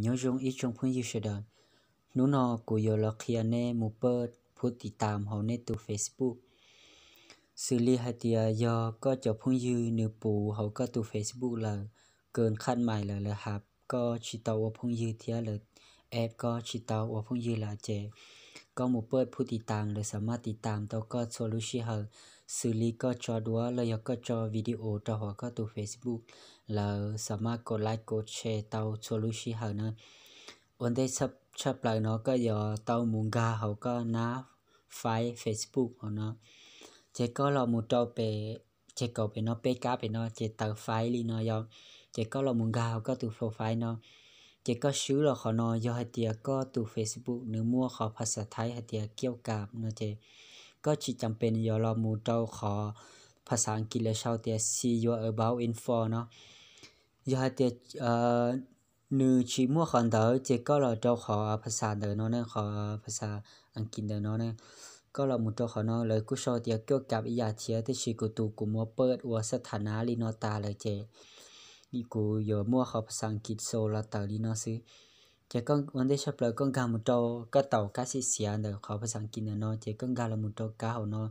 Nyob zoo ib tsoom phooj ywg sawv daws, hnub no kuv yuav los qhia nej mus paj phub tiv tam hauv nej tus Facebook. Xws li hais tias yog koj cov phooj ywg nws puv hauv koj tus Facebook lawm, kawg khaj mais lawm, lawv has koj tsis tau ua phooj ywg thiab lawv add koj tsis tau ua phooj ywg lawm ces koj mus paj phub tiv tam lawv xav maj tiv tam tau koj txhua lub sij hawm. Xws li koj tso duab los yog koj tso video rau hauv koj tus Facebook, lawv xav maj kaum like kaum share tau txhua lub sij hawm na. Ua ntej tshaj plaws no koj yuav tau mus nkag hauv koj nab faiv Facebook hauv no, ces koj los mus rau pem, ces kaum pem no peb kab pem no ces tawm faiv li no yog, ces koj los mus nkag hauv koj tus profile no, ces koj swb los qhov no. Yog hais tias koj tus Facebook nws muaj qhov phas xas thaib hais tias kiaus kam no ces koj tsis cas pes yuav los mus rau qhov phas xas Askiv lawv sau tias see your about info no. Yog hais tias nws tsis muaj qhov ntawd ces koj los rau qhov phas xas ntawm no ne, qhov phas xas Askiv ntawm no ne. Koj los mus rau qhov no lawv kuj sau tias kiaus kam ib yam thiab, tiam sis kuv tus kuv muab paj ua xab tha nab li no tas lawm ces kuv yuav muaj qhov phas xas Askiv sau los tawm li no xwb. Ces koj ua ntej tshaj plaws koj nkag mus rau koj taus kab xim xiav ntawm qhov phas xas Askiv ntawm no ces koj nkag los mus rau kab hauv no,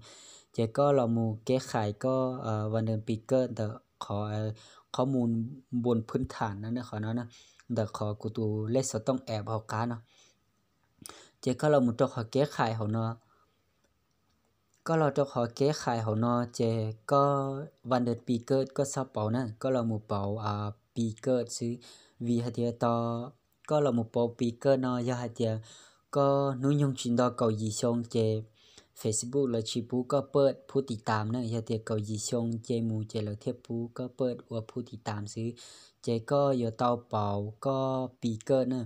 ces koj los mus keb khais koj va nta pi kawj ntawm qhov, qhov mus npuas phwb tham no ne, qhov no na, ntawm qhov kuv tus lej xov tooj app hauv qab no. Ces koj los mus rau qhov keb khais hauv no. Koj los rau qhov keb khais hauv no ces koj va nta pi kawj koj txhob pauv na, koj los mus pauv pi kawj xwb. Vim hais tias to koj los mus pauv pi kawj no yog hais tias koj hnub nyoog tsis nto kaum yim xyoo ces Facebook lawv tsis pub koj paj phub tiv tam na, yog tias kaum yim xyoo nce mus ces lawv thiaj pub koj paj ua phub tiv tam xwb. Ces koj yuav tau pauv koj pi kawj na,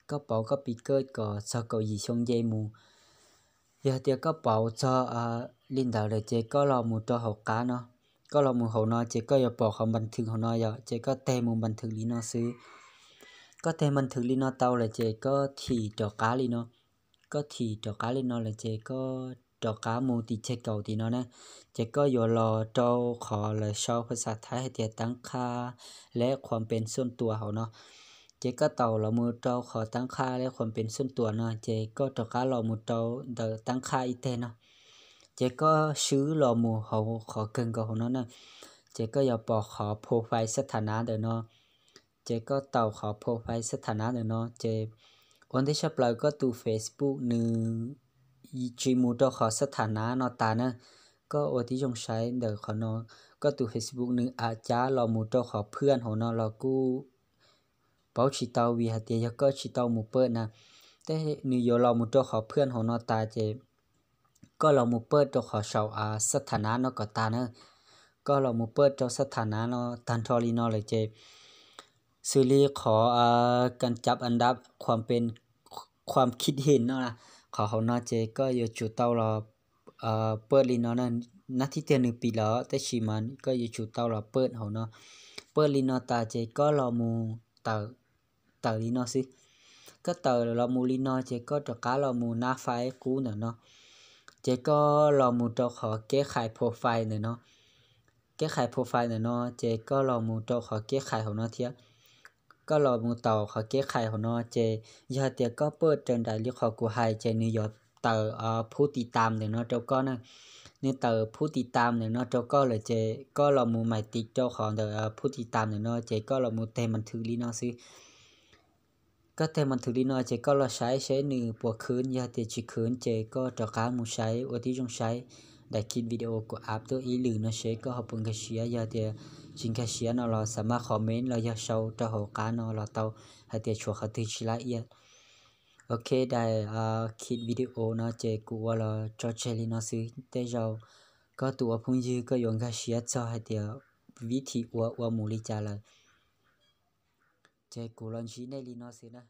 koj pauv koj pi kawj kom txog kaum yim xyoo nce mus. Yog tias koj pauv txog li ntawd lawm ces koj los mus rau hauv qab no, koj los mus hauv no ces koj yuav pom qhov npas thwm hauv no yom, ces koj teg mus npas thwm li no xwb. Koj teg npas thwm li no tau lawm ces koj thim rov qab li no. Koj thim rov qab li no lawm ces koj rov qab mus tim ceg kaum tim no na, ces koj yuav los rau qhov lawv sau phas xas thaib hais tias tab qha leb khuam pes xuam tuas hauv no. Ces koj taus los mus rau qhov tab qha leb khuam pes xuam tuas no ces koj rov qab los mus rau ntawm tab qha ib teg no. Ces koj swb los mus hauv qhov kawg nkaus hauv no na, ces koj yuav pom qhov profile xab tha nab ntawm no. Ces koj taus qhov profile xab tha nab ntawm no ces ua ntej tshaj plaws koj tus Facebook nws tsis mus rau qhov xab tha nab no tas na. Koj ua tib zoo saib ntawm qhov no, koj tus Facebook nws a cab los mus rau qhov phwaj hauv no los kuj paub tsis tau vim hais tias yog koj tsis tau mus paj na, tej nws yuav los mus rau qhov phwaj hauv no tas ces koj los mus paj rau qhov saum xab tha nab no kom tas na. Koj los mus paj rau xab tha nab no tag nrho li no lawm ces xws li qhov kas cav a dab khuam pes, khuam khib him no, qhov hauv no ces koj yuav tsum tau los paj li no na. Nab thib tiag nws pim lawm tab sis mas koj yuav tsum tau los paj hauv no. Paj li no tas ces koj los mus tawm, tawm li no xwb. Koj tawm los mus li no ces koj rov qab los mus nab faiv qub ntawm no, ces koj los mus rau qhov keb khais profile ntawm no. Keb khais profile ntawm no ces koj los mus rau qhov keb khais hauv no thiab. Koj los mus taus qhov keb khais hauv no ces yog hais tias koj paj raws nraim li qhov kuv hais ces nws yuav tawm phub tiv tam ntawm no rau koj na. Nws tawm phub tiv tam ntawm no rau koj lawm ces koj los mus mais tiv rau qhov ntawm phub tiv tam ntawm no ces koj los mus teg npas thwm li no xwb. Koj teg npas thwm li no ces koj los saib seb nws puas khwv, yog tias tsis khwv ces koj rov qab mus saib, ua tib zoo saib daim clip video kuv up tuaj ib lwm no seb koj ho puas nkag siab. Yog tias tsis nkag siab no los xav mas comment los yog sau rau hauv qab no los tau hais tias tshuav qhov twg tsis laj iab. Ok, daim clip video no ces kuv ua los tso tseg li no xwb. Tej zaum koj tus ua phooj ywg koj yuav nkag siab txog hais tias vib thim ua ua mus li cas lawm. Ces kuv los ntsib nej li no xwb na.